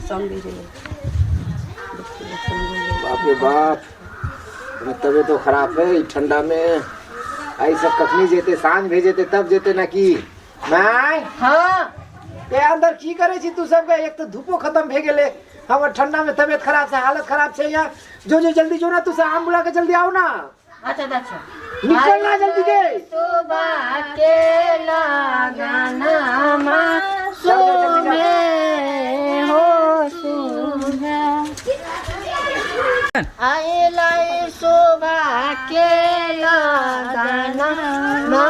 संगे जेबै। बाप रे बाप, हमर तबियतो खराब है ई ठंडा में। आई सब कखनी जेते? साँझ भेजेते तब जेते ना की माय? हाँ। ए अंदर की करे छी तू सब? एक तो धूपो खत्म भे गेले, हमर ठंडा में तबियत खराब से हालत खराब छै। यहाँ जो जो जल्दी जो ना, तू सब आम बुला के जल्दी आओ ना। अच्छा अच्छा। निकल ना जल्दी के। सुबह के लगाना मा सुबह हो सुबह आइलाई, सुबह के लगाना मा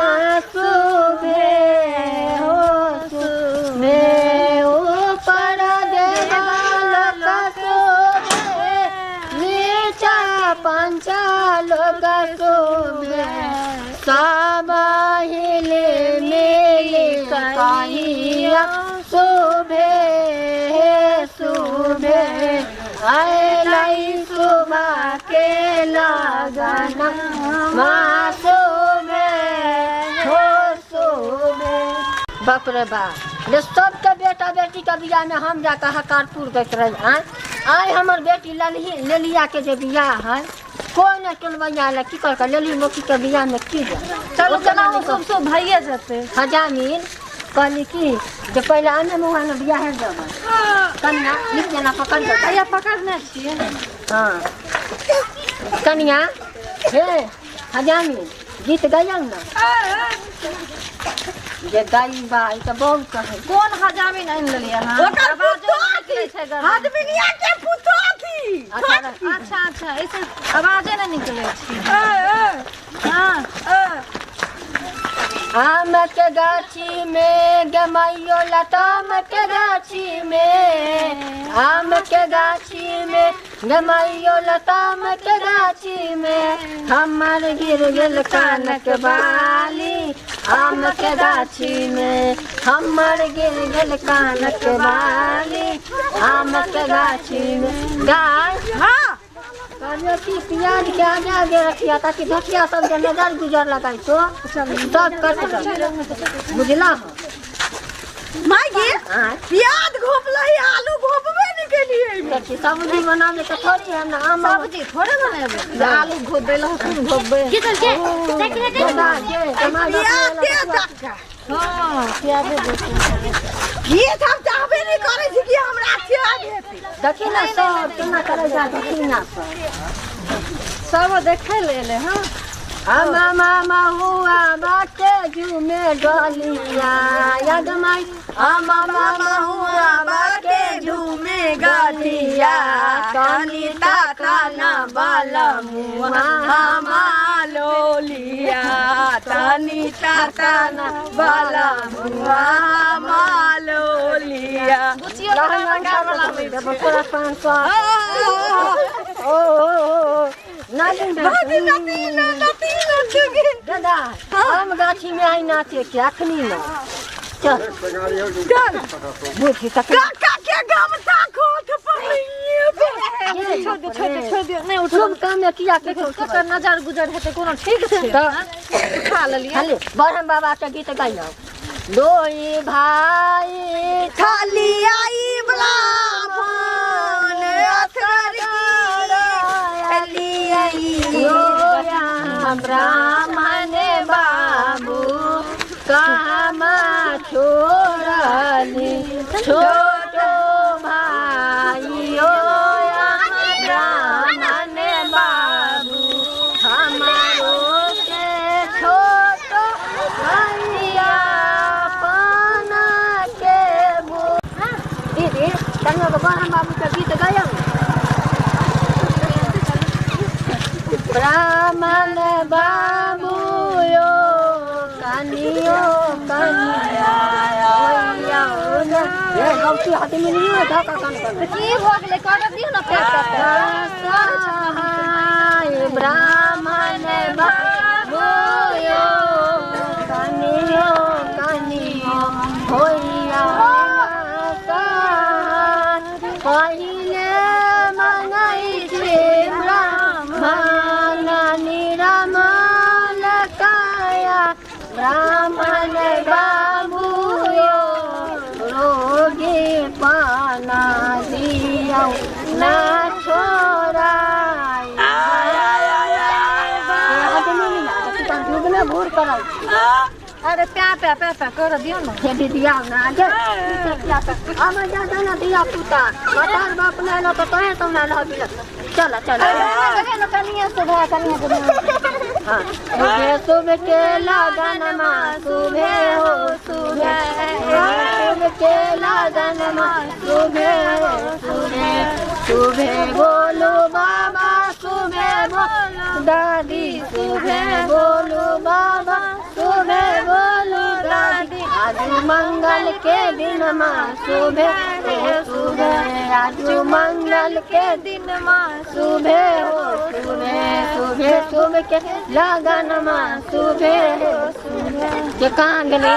सुबह हो सुबह, ऊपर देवाल का शोभे, नीचा पंचाल का शोभे, सब हिले मिले कहिया शोभे शोभे, आइलाई सुबह के लगाना मा शोभे हो शोभे। बाप रे बाप, ले सबके बेटा बेटी के बियाह में हम जाकर हकारपुर दैत रही। आय आय हमर बेटी ललही लेलिया के जे बियाह है, कोई नहीं टोलबैया ले की कर लेली मोकी के बियाह में की जा। चलू। ओतना चलू। नहि सब सब भइए जेतै। हजामिन कहली कि जे पहिले आने मुँह ने बियाह है जब कन्या लिख जेना पकड़ के। हैया पकड़ने छियै। हाँ कन्या, हे हजामिन, गीत गाइयौ ना जे गाइबा, ई तऽ बहुत कहै। कोन हजामिन आनि लेलियै अहाँ? ओकर आवाजो पुतोह नहि निकलै छै गरम। आदमिनिया के पुतोह थी। अच्छा। अच्छा अच्छा, ऐसे आवाजे नहि निकलै छै। हाँ। आम के गाछी में गमाइयो लताम के गाछी में, आम के गाछी में गमाइयो लताम के गाछी में, हमर गिर गेल कानक बाली आम के गाछी में, हमर गिर गेल कानक बाली आम के गाछी में। गाय। हाँ। कहलियो कि प्याज के आगे आगे रखिया ताकि धकिया सब के नजर गुजर लगाई तो सब कट जाए, बुझला हो? माय गे। आँय? प्याज घोपलै, आलू घोपबे नहि केलियै। देखी, सब्जी बनाबे के थोड़ी है ना आम। सब्जी थोड़े बनेबै जे आलू घोपबै, लहसुन घोपबै। दादा के टमाटर। प्याज दक्का। हँ, प्याजे घोपबै। की सब चाहबे नहि करै छी कि हमरा प्याज हेतै। देखी ना सब केना करै जा, देखी ना सब। सब देखै लए एलै हँ। आमा मामा हुआ बाटे झूमे डलिया याद माई, आमा मामा हुआ बाटे झूमे गलिया, कनी ताना बाला मुआ मालोलिया, तनी ताना बाला मुआ मालोलिया। बुचियो के गाना पूरा 500 ओ ओ ओ नानी। दादा, आम गाछी में आई नाचे के अखनी ना, चल। चल। बुझी तक। काका के गमछा खोट पड़लैये। छोड़ दियौ, छोड़ दियौ, छोड़ दियौ, नहि उठू। शुभ काम में किया के? देखियौ ककर नजर गुजर हेतै, कोनो ठीक छै? तऽ उठा लेलियै। खाली ब्रह्म बाबा के गीत गाइयौ, दोई भाई खाली आई ब्राह्मण असर की आई। ब्राह्मण बाबू कामा छोड़ली छोटो भाइयो, ब्राह्मण बाबू हमारो के छोटो भैया पाना के बो। दीदी, तनियो के ब्रह्म बाबू के गीत गायब, ब्राह्मण बाबू यो कनियो कनिया ये गौती हाथी में नहीं है धक्का कान कर। की भऽ गेलै? करऽ दियौ ने फेर कतऽ। सहाय ब्राह्मण बाबू यो कनियो कनियो होइया सहाय, पहिले मंगै छी ब्राह्मण निरमल काया, ब्राह्मण बाबू यो रोगी पाना दियौ ना छोड़ाई। दुगने भूर करल। अरे प्या प्या प्या प्या कर दियो न। हे दीदी आओ ना गे, किया त हम जा ना दिया पुता मतार बाप ने लो तो तोहे तो ना लो। चल चल। अरे न कनिया सुबह कनिया के। हाँ, सुबह सुबह के लगन माँ सुबह हो सुबह, सुबह के लगन माँ सुबह हो सुबह, सुबह बोलो बाबा सुबह बोलो दादी, सुबह बोलो बाबा सुबह बोलो दादी, आज मंगल के दिन माँ सुबह हो सुबह, आज मंगल के दिन माँ सुबह हो सुबह, सुबह सुबह के लगन माँ सुबह हो सुबह। के कहाँ गेलै?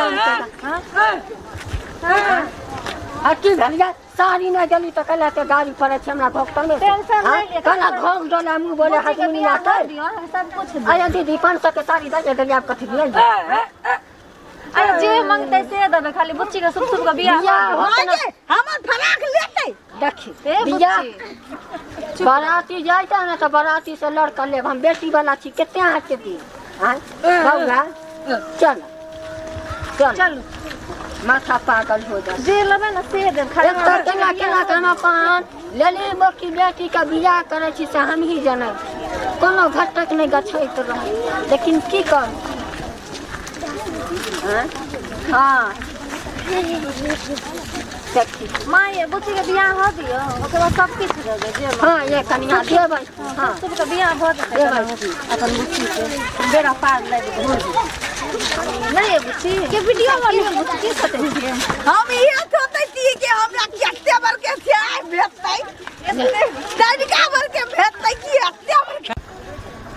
आ की भेल गे? साड़ी नहि गेली तऽ कल एते गाड़ी पड़ै छै हमरा घोकतल। टेंशन नहि लिअ। कला घोक डोला मुँह बोले हजमी आतै। दियो हम सब कुछ। अरे दीदी, 500 के साड़ी दऽ देली, आब कथी दियै? अरे जे मंगतै से देबै, खाली बुच्ची के शुभ शुभ के बियाह। बियाह होत ना। हमर फराक लेतै। देखी। ए बियाह बुच्ची, बराती जाइता ने तऽ बराती से लड़का लेब। हम बेटी वाला छी, कते अहाँके दी? आँय बौआ, चल चल। चलू। माथा पागल हो जाए। जे लेबै ने से देब, खाली एक तऽ केना केना के हम अपन लेली बोकी बेटी के बियाह करै छी से हमही जनै छी। कोनो घटक नहि गछैत रहै, लेकिन की करू? आँय? हँ देखी। माँ ये, बुच्ची के बियाह हो दियौ, ओकर बाद सब किछु देबै जे मांगतै। हँ ये कनिया, देबै। हँ। शुभ के बियाह भऽ जेतै। देबै। अपन बुच्ची के बेड़ा पार लागि जेतै। नहि ये बुच्ची के वीडियो बने। बुच्ची, की सोचै छियै? हम इहे सोचै छियै कि हमरा कते बड़ के छै भेटतै, तनिका बड़ के भेटतै कि एते बड़ के।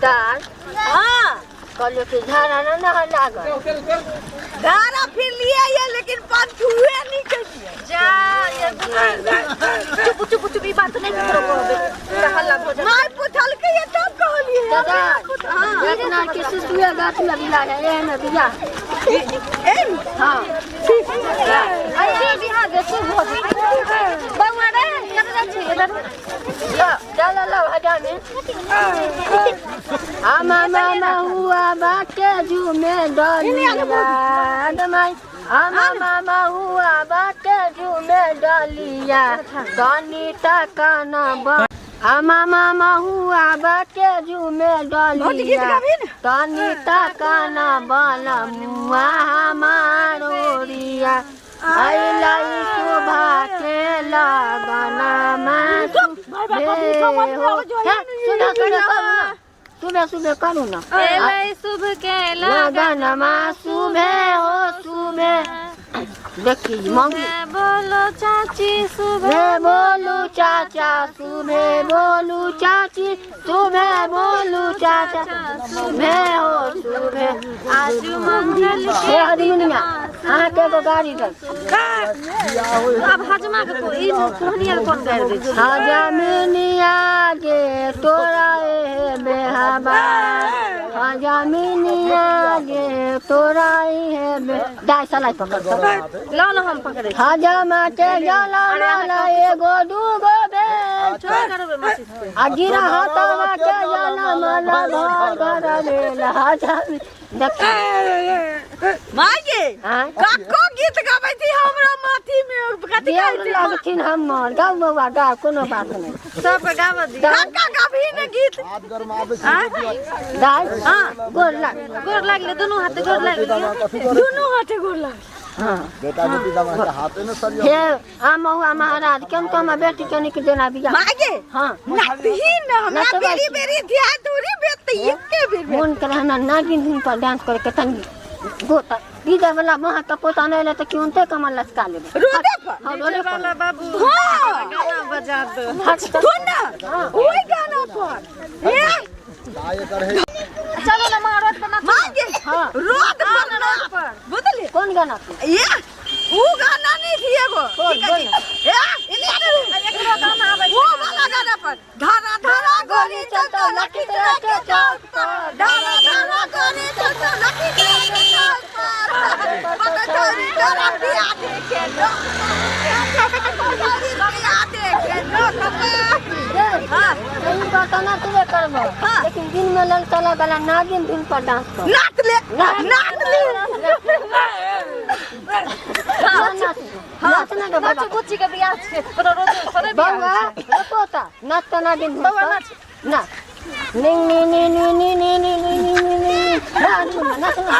तार। हाँ। कहलियो कि झाड़ा न नहा लागल। धारा फिर लिए ये, लेकिन पंचुए नहीं करिए। जा ये बुच्ची, चुप चुप चुप, ई बात नहि ककरो कहबै तऽ हल्ला भऽ जेतै। माय पुछलकै ये तब कहलिए। दादा। हाँ। इतना के सिसुए गाछ में बिया है, एहन बिया। ए। हाँ। अरे बियाह दे, शुभ भऽ जेतै। बौआ रे, कतऽ जाइ छी इधर? चल लो हजामे। आमा मामा हुआ बाटे झूमे डलिया माई, आमा मामा हुआ बाटे झूमे डलिया तनी तकाना ब, आमा मामा हुआ बाटे झूमे बहुत गीत डलिया गाबी ने। तनी तकाना बल मुआ हमारोरिया अइलै शोभा के लगना हो। सुनो सुनो, करू ना, सुबह सुबह करू ना। एलै शुभ के लगन। लगनमा सुबह हो सुबह। देखी मम्मी। बोलो चाची सुबह। सुबह बोलू चाचा, सुबह बोलू चाची, सुबह बोलू चाचा, सुबह हो सुबह। आज मंगल हे हदमिनिया, अहाँके एगो गाड़ी दे। आब हजमा के को ई सोहनिया के कोन गारि दै छै? हजमिनिया गे तोरा हे बेहबा, हजमिनिया गे तोरा हे बे दाइ सलाई पकड़। लाउ ने, हम पकड़ै छी। हजमा के गला माला एगो दूगो बेच छोड़ करबै माचिस पे। आ गिरा हाथवा के गला माला भर भर भेल हजम। देखी। माय गे। आँय? कक्को गीत गाबै छी, हमरा माथी में कथी कहै देव छै? लगथिन हमर। गाउ बौआ गाउ, कोनो बात नहि। सबके गाबऽ दियौ। कक्का गाबही ने गीत। दाइ, गोर लाग। गोर लागलै, दुनू हाथे गोर लागलै। दुनू हाथे गोर लाग। हाँ। बेटा बेटी दमा के हाथे में सरिया। हे आम हुआ महाराज, केन तो हमर बेटी के निक देना बियाह। माय गे। हाँ। नचही ने हमरा। नचबै बेरी छी। बेरी ध्यान दूरी बेत एके बेर बेर। मोन करे हमरा नागिन धुन पर डांस करे के। तनी गोता डीजे वाला वहाँ के पोता नहि एलै तऽ क्यों कमर लचका लेबै। रोडे पर। हाँ, रोडे पर। वाला बाबू। हाँ। गाना बजा दो। हट। सुन ना, ओहि गाना पर ए। काय कर है? चलो ना माँ, रोड पर नाचो। माय गे। हाँ। रोड पर ना, ना। रोड पर। बुझली? कोन गाना पे? ये ऊ गाना नहीं थी एगो। कौन? की कहै छै? ए, इने आने रे। एकरो गाना आबै वो वाला गाना पर, धारा धारा गोरी चलतो लखीसराय के चौक पर, धारा धारा गोरी चलतो लखीसराय के चौक पर, पता चोरी तोरा बिया देखे लोग पर, पता चोरी बिया देखे। में तो नाचबे करबो, हाँ। लेकिन दिन में लल चला वाला नागिन धुन पर डांस कर। नाच ले, नाच ले। नाच नाच ना गे बाबा। नाचो, बुच्ची के बियाह छै, कोनो रोज थोड़े बियाह बौआ होइ छै। पोता नाच तो नागिन धुन बौआ पर। नाच। नाच। नी नी नी नी नी नी नी नी नी नी नी नाच ना, नाच ना।